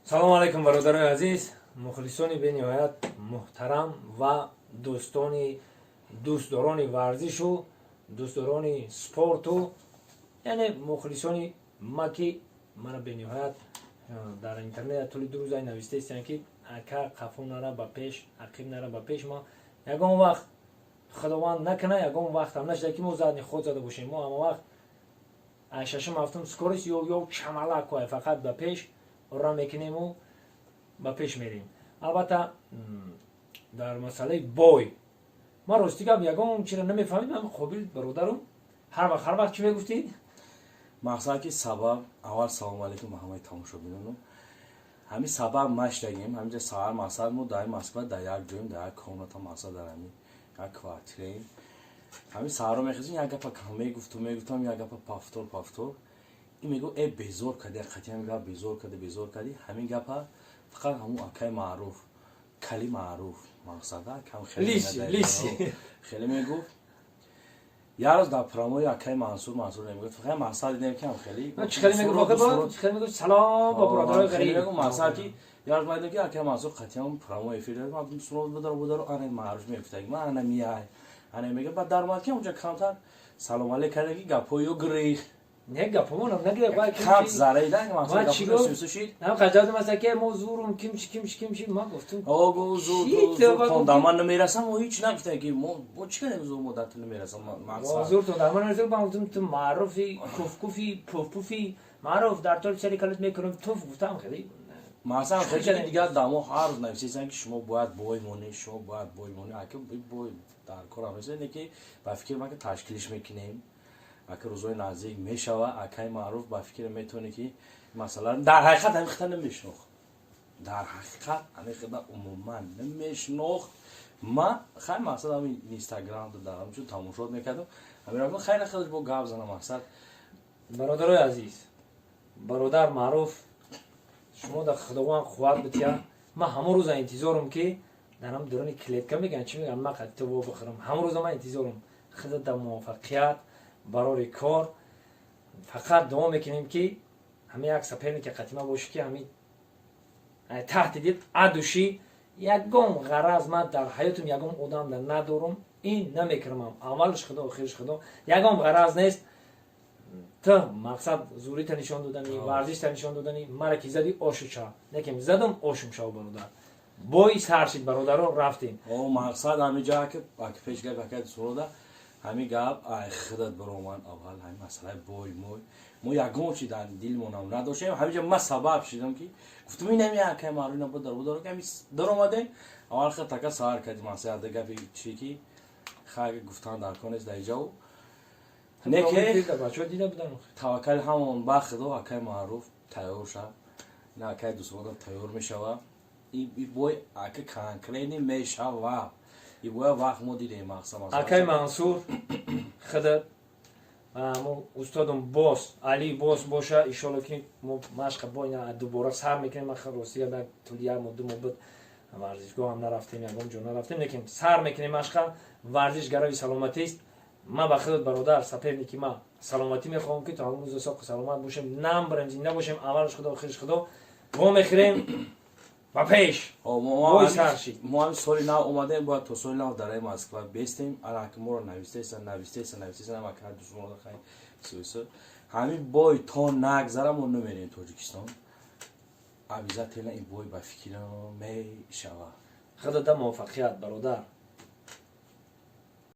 Салому алайкум, бародарои азиз, мухлисони бениҳоят муҳтарам ва дӯстони дӯстдорони варзишу дӯстдорони спорту, яъне мухлисони ма, ки мана бениҳоят дар интернет тӯли 2 рӯза навистаистанд, ки ака, қафо нара, ба пеш, ақиб нара, ба пеш. Ма ягон вақт, худованд накуна, ягон вақтам нашуда, ки мо задний ход зада бошем. Мо ҳама вақт шашум, ҳафтум скорость ё чамалак, фақат ба пеш ра мекунему ба пеш мерем. Албатта, дар масъалаи бой ман, рости гап, ягон чиро намефаҳмидам. Қобил бародарум ҳар вақт чӣ мегуфтӣ? Мақсад ки сабаб, аввал салому алейкум ба ҳамаи тамошобинон. Ҳамин сабаб маштагим ҳаминҷа саҳар. Мақсад, мо дар Москва дар як ҷоем, дар як комната, мақсад, дар ҳамин як квартираем. Ҳамин саҳарро мехезем, як гапа мегуфту мегуфтам, як гапа повтор, повтор. Ин мегӯ: «Э, безор кади, қатъи ҳамин гап безор кади, безор кади». Ҳамин гапа фақат ҳамун акаи маъруф, кали маъруф, мақсада кам хеле мегуфт. Як рӯз дар прямой акаи Мансур, Мансур мегуфт, фақат мақсад дидем, ки ҳам хеле Салом ба бародарои ғариб. Мақсад ки як рӯз ма дидем, ки акаи Мансур қатъиан прямой эфир дад. Сурот бударо, бударо, ана маъруф мегуфтаг, ма ана мияй, ана мега. Баъд даромад, ки онҷа камтар салом алейк карда, ки гапҳои ё гирих. Не, гапомонам нагирифт. Кат зараида. Мақсад чӣ гуфт? Нам қаҷадум аст, ки мо зурум, кимчи, кимчи, кимчи. Ма гуфтум: Ого, зур, зур тон дар ман намерасам. Мо ҳеч нагуфтем, ки мо бо чӣ кардем, зур мо дар ту намерасам, мақсад. Зур тон дар ман нарасам. Ман гуфтум: «Ту маъруфи, куфкуфи, пуфпуфи маъруф, дар толи сари калот мекунам туф». Гуфтам хеле. Масалан, хеле дигар дамо ҳар рӯз нависесанд, ки шумо бояд бой монед, шумо бояд бой монед. Ака, бой дар корам нест, не ки ба фикри ман ки ташкилиш мекунем, ака, рӯзҳои наздик мешава. Акаи маъруф, ба фикр метавонӣ, ки масалан, дар ҳақиқат ҳамин хита намешинохт, дар ҳақиқат ҳамин хита умуман намешинохт. Ма хай, мақсад, ҳамин Инстаграм дар чун тамошот мекардам, ҳамин хайр, хеле бо гап занам, мақсад. Бародарои азиз, бародар маъруф, шумо дар худованд қувват бития. Ман ҳамон рӯза интизорум, ки дар ҳам дуруни клетка мегӯян, чӣ мегӯян, ман қати ту во бихӯрам. Ҳамон рӯза ман интизорум. Худат дар муваффақият барори кор. Фақат дуо мекунем, ки ҳамин як соперник и қатима боше, ки ҳамин таҳти дил адуши. Ягон ғараз ман дар ҳаётам ягон одам да надорум, ин намекунамам. Аввалш худо, охирш худо, ягон ғараз нест. Ту, мақсад, зурита нишон додани, варзишта нишон додани. Мара ки зади, ошуча некем задум, ошум шав, бародар. Бой сар шид, бародаро, рафтем. Мақсад, ҳамиҷа ки пеш гап акаи сурода, ҳамин гап ай худат баромад аввал. Ҳамин масъалаи бой мой мо ягон чи дар дилмонам надоштем. Ҳамиҷа ма сабаб шидам, ки гуфтум: «Ин ҳами акаи маъруф набуд, дар бударо ки ҳами даромадем». Аввал хел така сар кардим, масъала гапи чи ки хай гуфтан дар кор нест дар иҷаву. Неке таваккал ҳамон ба худо. Акаи маъруф тайёр шав, ин акаи дӯстонам тайёр мешава. И бой, ака, конкретный мешава. И боя вақт мо дидем, мақсад. Акаи Мансур, худат мо устодам бос Али бос боша. Иншолло, ки мо машқа бо ина дубора сар мекунем. Ман рости гап, тӯли як моҳ, 2 моҳ буд, варзишгоҳ ҳам нарафтем, ягон ҷо нарафтем, лекин сар мекунем машқа. Варзиш гарави саломатист. Ман ба худат, бародар, соперник и ма, саломатӣ мехоҳам, ки то ҳамон рӯза соқу саломат бошем, намбарем, зинда бошем. Аввалш худо, охирш худо, во мехӯрем, ба пеш. Мо ҳами соли нав омадем, бояд то соли нав дараи Москва бестем. Араки моро навистеса, навистеса, навистеса, намака душмода хай сӯсо. Ҳамин бой то нагзара, мо намерем Тоҷикистон. Обязательно ин бой, ба фикрам, мешава. Худода муваффақият, бародар.